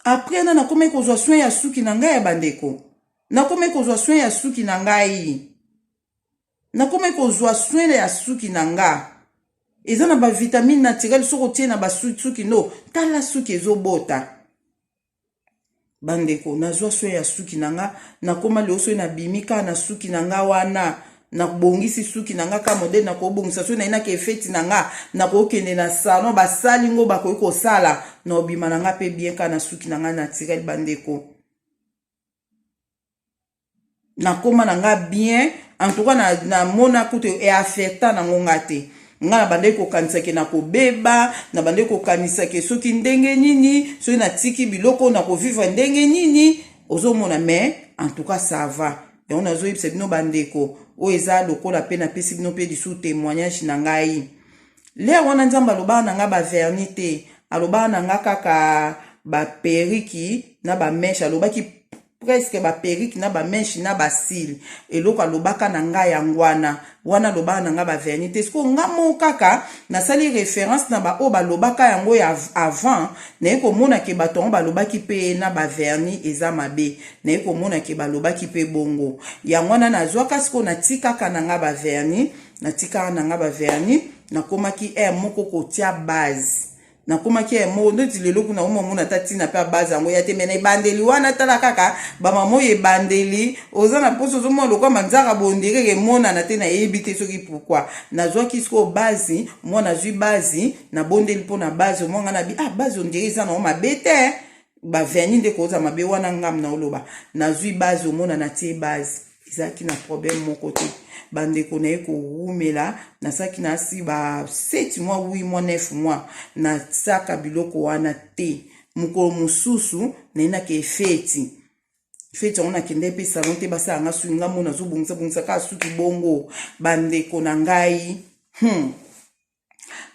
Après na nakomai kozwa soin ya suki na ngai ya bandeko, nakomai kozwa soin ya suki na ngai, nakomai kozwa soin ya suki na nga. Eza na bavitamine naturelle, soki otie na basuki no, tala suki ezobota. Bandeko, nazwa soin ya suki na nga, nakóma lelo soki nabimi kaka na suki na nga wana, nabongisi suki na nga kaka modèle nakobongisa. Soki nayinaka efeti na nga, nakokende na salon, basali ngo bakoki kosala na obima na nga mpe bien kaka na suki na nga naturel. Bandeko, nakóma na nga bien. En tout cas namona kutu eaffecter nango nga te. Nga na bandaki kokanisake na kobeba, na bandaki kokanisake soki ndenge nini, soki natiki biloko na kovivre ndenge nini, ozomona. Mais en tout cas ça va. Yango nazoyebisa bino bandeko, oyo eza lokola mpe napesi bino mpe lisusu témoignage na ngai. L'heure wana Nzambe alobaka na nga bavernis te, alobaka na nga kaka baperruque na bamèches. Alobaki presque baperruque na bamèches na bacils. Eloko alobaka na ngai yango wana. Wana alobaka na ngai bavernis te. Sikoyo nga moko kaka nasali référence na baoyo balobaka yango ya avant, naye komona ke bato yango balobaki mpe na bavernis eza mabe. Naye komona ke balobaki mpe bongo. Yango wana nazwaka sikoyo, natikaka na nga bavernis, natikaka na nga bavernis. Nakomaki aire moko kotia base, nakomaki ya moko ndeti lelo kuna omomona ata ntina mpe abase yango ya te. Me na ebandeli wana, tala kaka bamama oyo, ebandeli oza na mposo, ozomona lokwa manzaka bondireke emonana te. Nayebi te soki pourquoi. Nazwaki sikoyo base mwa, nazwi base, nabondeli mpo na base mwa. Nga nabi: "Ah, base on dirait eza nango mabe te, bavernis nde koza mabe." Wana ngam na oloba nazwi base, omona natie base, ezalaki na problème moko te. Bandeko, naye kowumela, nasalaki nasi ba 7 mois, 8 mois, 9 mois, nasaka biloko wana te. Mokolo mosusu nayinaka efeti, feti yango nakende mpe salon te, basala nga suki. Nga mo nazobongisa bongisa kaka suki bongo. Bandeko na ngai,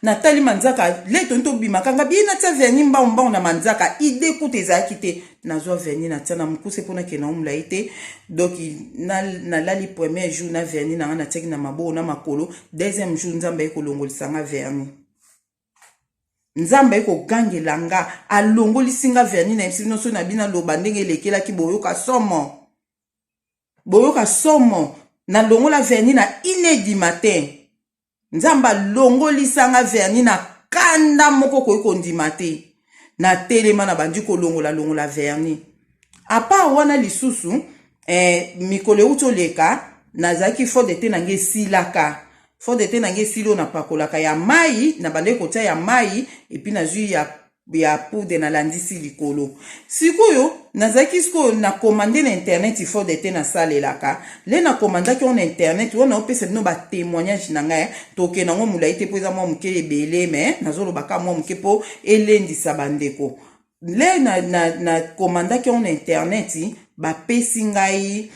natali manzaka leto tobimaka nga bie, natia vernis mbangumbangu na manzaka. Idée kuta ezalaki te. Nazwa vernis, natia na mokuse mpona kende yango molai te. Donc nalali premier jour na vernis na nga natiaki na maboko na makolo. Deuxième jour, Nzambe aye kolongolisa nga vernis. Nzambe aye kogangela nga, alongolisi nga vernis. Na yebisi bino, so na bino aloba ndenge elekelaki, boyoka somo, boyoka somo. Nalongola vernis na 1 du matin. Nzambe alongolisanga vernis na kanda moko koyi kondima te. Natelema, na bandi kolongola longola vernis. À part wana lisusu, mikolo euti oleka, nazalaki fond de teint na ngai esilaka. Fond de teint na ngai esili, oyo napakolaka ya mai, na bandaki kotia ya mai, et puis nazwi ya poudre, nalandisi likolo. Sikoyo nazalaki sikoyo na commande na internet fond de teint nasalelaka. Le nacommandaki yango na internet wana, opesa bino batémoignage na ngai. Tokende yango molai te mpo eza mwa moke ebele, me nazoloba kaka mwa moke mpo elendisa bandeko. Le na commandaki yango na internet, bapesi ngai,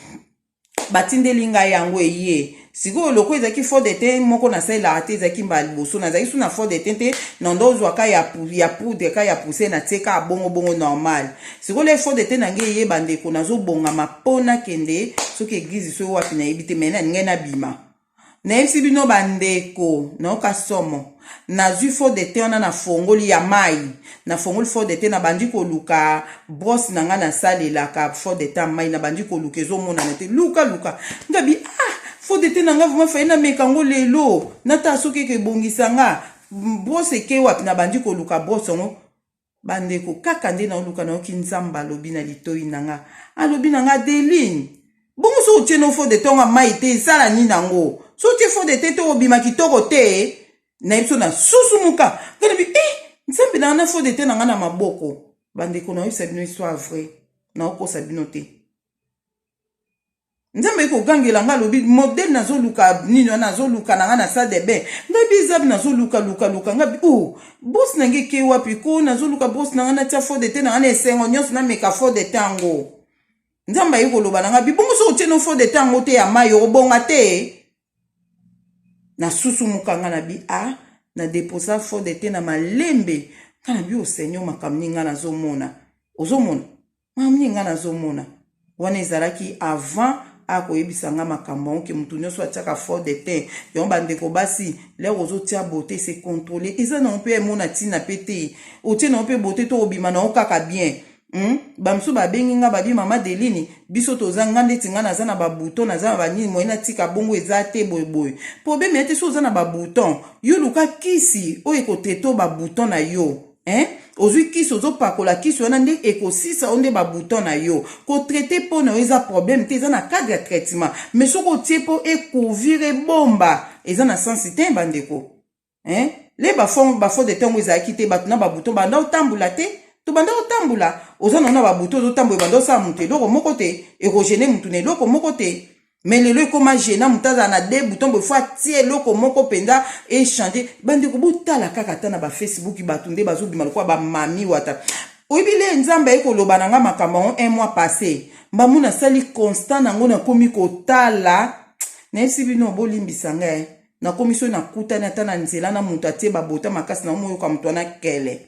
batindeli ngai yango, eye. Sikoyo loko ezalaki fond de teint moko nasalelaka te, ezalaki mbala liboso nazalaki su na fond de teint te. Na ndo ozwa ka ya poudre, ka ya pousse, natie kaka bongo bongo normal. Sikoyo le fond de teint na ngai eyeba, ndeko, nazobongama mpo nakende soki église, soki wapi, nayebi te. Me ngai nabima, nayebisi bino bandeko, nayoka somo. Nazwi fond de teint wana, nafongoli ya mai, nafongoli fond de teint, nabandi koluka brosse na ngai nasalelaka fond de teint mai. Nabandi koluka, ezomonana te. Luka luka, ngabi: "Ah, fond de teint na ngai vraiment, fai nameka yango lelo, natala soki eke ebongisa nga. Brosse eke wapi?" Nabandi koluka brosse yango. Bandeko, kaka nde naoluka nayoki Nzambe alobi na litoyi na nga. Alobi na nga, Adeline, bongo soki otie no fond de teint ya mai te, esala nini yango? Soki otie fond de teint te, obima kitoko te. Nayebi so na susumuka. Nga nabi, eh, Nzambe na nga na fond de teint na nga na maboko. Bandeko, naoyebisa bino histoire vraie. Naokosa bino te. Nzambe ayi kogangela nga, alobi modele nazoluka nini wana, nazoluka na nga na salle de bain. Ngai bi zabi nazoluka luka luka, ngai bi oh brosse na ngai eke wapi ko, nazoluka brosse na nga natia fond de teint na nga na esengo nyonso, nameka fond de teint yango. Nzambe ayi koloba na nga bi bongo soki otie no fond de teint yango te ya mai okobonga te. Nasusumuka nga na bi ah, na deposa fond de teint na malembe. Nga na bi oh Seigneur, makambo nini nga nazomona, ozomona makambo nini nga nazomona. Wana ezalaki avant akoyebisa nga makambo yango ke motu nyonso atiaka fond de teint yango. Bandeko basi, lere ozotia beauté, c'est contrôlé, eza nango mpe emona ntina mpe te. Otie nango mpe beauté to obima nango kaka bien. Bamosusu babengi nga, babi mama Deline, biso toza nga ndeti nga naza na babouton, naza na banini, moye natika bongo eza te boyeboye. Problème ya te, so oza na babouton, yo luka kisi oyo ekotraite babouton na yo, hein? Ozwi kisi, ozopakola kisi wana nde ekosisa yo nde babouton na yo. Kotraite mpo na yo eza problème te, eza na cadre ya traitement. Mais soki otie mpo ecouvrir, ebomba, eza na sens te, bandeko, hein? Le bafond de teint ezalaki te, bato na babouton banda otambola te. Tobanda otambola, oza nano na babouton, ozotambola, ebanda osala moto eloko moko te, ekogêner motu na eloko moko te. Mais lelo ekóma gênant, moto azala na de bouton boye, faut atie eloko moko mpenza échange. Bandeko, botala kaka ata na bafacebook, bato nde bazobima lokola bamami wata. Oyebi le Nzambe aye koloba na nga makambo yango un mois passé, mbamu nasali constat nango, nakomi kotala. Nayebisi bino, bolimbisa ngai, nakomi soki nakutani ata na nzela na moto atie babota makasi, na omoyoka moto wana kele,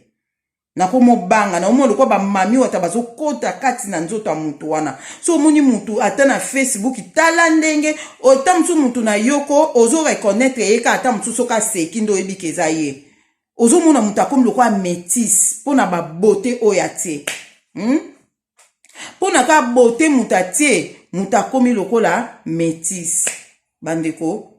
nakomobanga, naomona lokola bamami wata bazokota kati na nzoto ya motu wana. So omoni motu ata na Facebook, tala ndenge ata mosusu motu na yoko ozoreconnaître ye ka ata mosusu soki aseki nde oyebi ke eza ye. Ozomona moto akomi lokola métise mpona babote oyo atie, Mpona ka bote moto atie, moto akomi lokola métise. Bandeko,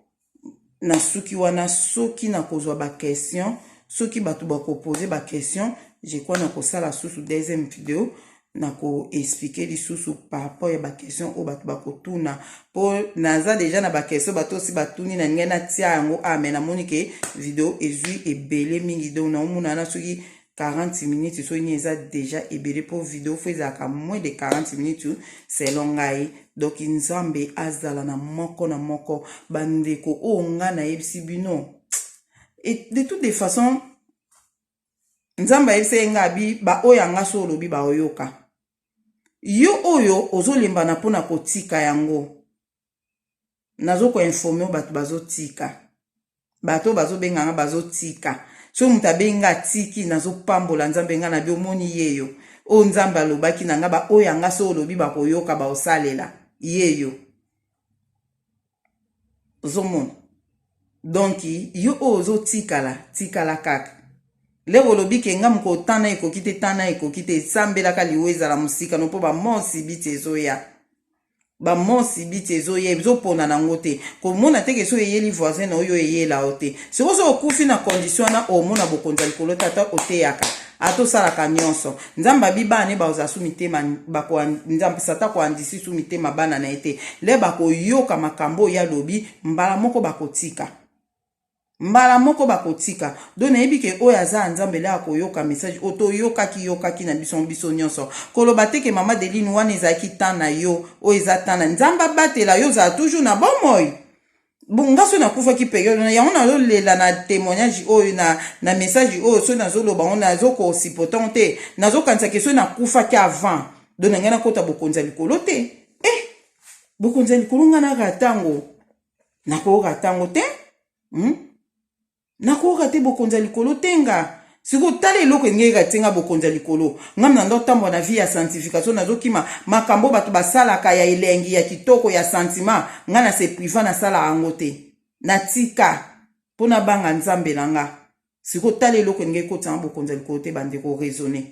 na suki wana, soki nakozwa baquestion, soki bato bakopose baquestion, je crois nakosala susu deuxième vidéo, nakoexpliquer lisusu par rapport ya baquestion oyo bato bakotuna, mpo naza déjà na baquestion bato osi batuni na ngai, natia yango. A mais namoni ke video ezwi ebele mingi, donc naomona wana soki 40 minutes, soki nini, eza déjà ebele, mpo video faut ezalaka moins de 40 minutes selon ngai. Donc Nzambe azala na moko na moko. Bandeko, oyo ngai nayebisi bino, et de toutes les façons, Nzambe ayebisa ye ngai abi baoyo yanga so olobi baoyoka yo. Oyo ozolembana mpona kotika yango, nazokoinforme bato bazotika, bato bazobenganga bazotika. Soki moto abengi nga atiki, nazopambola Nzambe. Ngai na bi omoni ye yo oyo Nzambe alobaki na nga, baoyo yanga so olobi bakoyoka, baosalela ye yo. Ozomona, donc yo oyo ozotikala, tikala kaka. Lero olobi ke nga moko tana ekoki te, tana ekoki te, esambelaka liwa ezala mosika no, mpo bamosi biti ezoya, bamosi biti ezoya, ezopona nango te. Komona teke so eyeli voisin na oyo, eyela yo te. Sikoyo so okufi na condition wana, omona bokonzi ya likolo. Tata oteyaka, ata osalaka nyonso, Nzambe abi bana ne bakozala su mitema, Nzambe Satan koandisi su mitema bana na ye te. Le bakoyoka makambo oyo alobi, mbala moko bakotika, mbala moko bakotika. Donc nayebi ke oyo aza ya Nzambe, le akoyoka message oyo toyokaki, yokaki na biso, biso nyonso. Koloba te ke mama Deline, wana ezalaki temps na yo, oyo eza temps na Nzambe. Abatela yo, ozala toujours na bomoi. Bon, nga so nakufaki période wana, yango nazolela na témoignage oyo, na message oyo. So nazoloba ngo, nazokosipotango te, nazokanisa ke soki nakufaki avant, donc na ngai nakota bokonzi ya likolo te. Eh, bokonzi ya likolo, ngai naka ntango nakoyoka ntango te, Nakoyoka te bokonzi ya likolo te. Nga sikoyo tala eloko engeyeka te nga bokonzi ya likolo. Ngam na ndo tambola na vie ya sanctification, nazokima makambo bato basalaka ya elengi, ya kitoko, ya sentiment. Nga na se priva, nasalaka yango te, natika mpo nabanga Nzambe na nga. Sikoyo tala eloko elingi ekotanga bokonzi ya likolo te. Bandeko, raisonne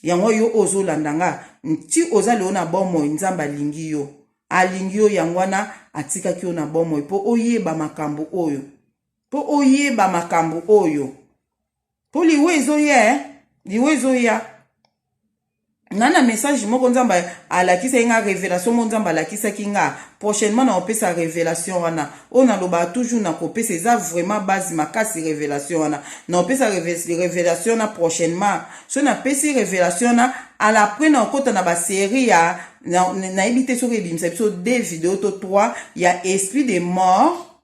yango. Yo oyo ozolanda nga, nti oza lelo na bomoi, Nzambe alingi yo, alingi yo, yango wana atikaki yo na bomoi mpo oyeba makambo oyo, mpo oyeba makambo oyo, mpo liwa ezoya. Liwa ezoya. Nga na message moko Nzambe alakisaki nga, revelation moko Nzambe alakisaki nga. Prochainement nakopesa revelation wana. Oyo nalobaka toujours nakopesa, eza vraiment base makasi revelation wana. Nakopesa revelation wana prochainement. Soki napesi revelation wana, à l'après nakokota na ba serie ya nayebi te soki ebimisa biso 2 video to 3 ya esprit de mort,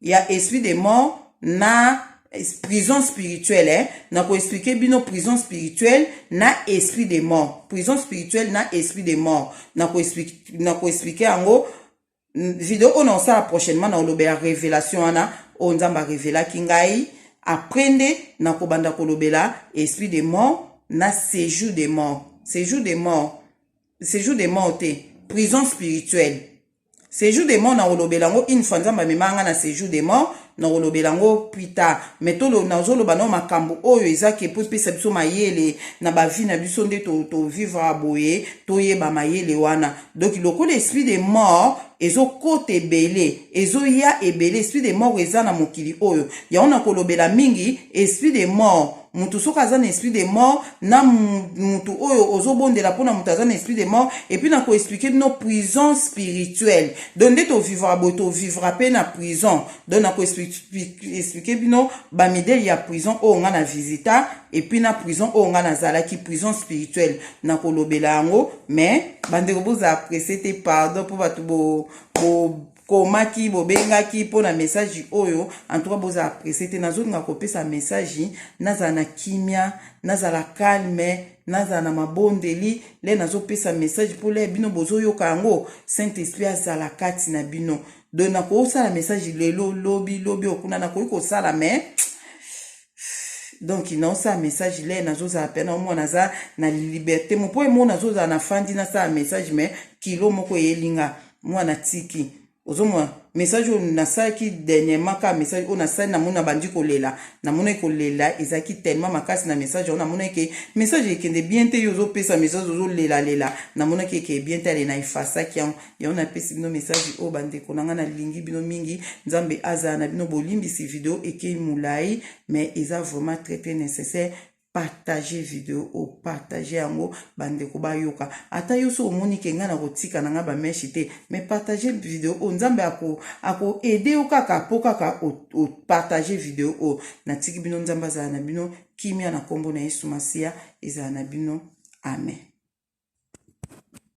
ya esprit de mort na prison spirituelle, eh? Nako expliquer bino prison spirituelle na esprit de mort, prison spirituelle na esprit de mort. Nako expliquer yango video oyo naosala prochainement. Nakolobela révélation wana oyo Nzambe arevelaki ngai. Après nde nakobanda kolobela esprit de mort na séjour de mort, séjour de mort, séjour de mort te, prison spirituelle. Séjour de mort, nakolobela yango une fois Nzambe amemaka nga na séjour de mort. Nakolobela yango plus tard, mais nazoloba nao makambo oyo ezaki po epesa biso mayele na bavie na biso nde tovivre boye, toyeba mayele wana. Donc lokola esprit de mort ezokota ebele, ezoya ebele, esprit de mort eza na mokili oyo, yango nakolobela mingi esprit de mort. Mutu soki aza na esprit de mort, na mutu oyo ozobondela mpona mutu aza na esprit de mort. Et puis nakoexpliquer bino prison spirituelle. Donc nde tovivra boye, tovivra mpe na prison. Donc nakoexpliquer bino bamidele ya prison oyo nga na visita, et puis na prison oyo nga nazalaki, prison spirituelle, nakolobela yango. Mais bandeko, bozala pressé te, pardon, mpo bato bo, bo komaki, bobengaki mpo na message oyo. En tout cas, bozala pressé te. Nazolinga kopesa message, nazala na kimia, nazala calme, nazala na mabondeli le nazopesa message, mpo le bino bozoyoka yango, Saint Esprit azala kati na bino. Donc nakosala message lelo, lobi, lobi okuna nakoki kosala, mais donc naosala message le nazozala pena omona naza na liberté mo, mpo emo nazozala na fandi, nasala message, mais kilo moko eyelinga mwana tiki. Ozomona message oyo nasalaki dernièrement, kaka message oyo nasali, namoni nabandi kolela. Namonaki kolela ezalaki tellement makasi na message oyo. Namonaki ke message ekende bien te. Yo ozopesa message, ozolelalela. Namonaki eke bien te, ale na efasaki yango. Yango napesi bino message oyo. Bandeko na ngai, nalingi bino mingi. Nzambe azala na bino. Bolimbisi, video ekei molai, mais eza vraiment très très nécessaire. Partage video oyo, partage yango, bandeko bayoka. Ata yo so omoni ke ngai na kotika na ngai bamèches te, mais partage video oyo. Nzambe akoaider yo kaka mpo kaka opartage video oyo. Natiki bino, Nzambe azala na bino. Kimia na nkombo na Yesu Masiya ezala na bino. Amen.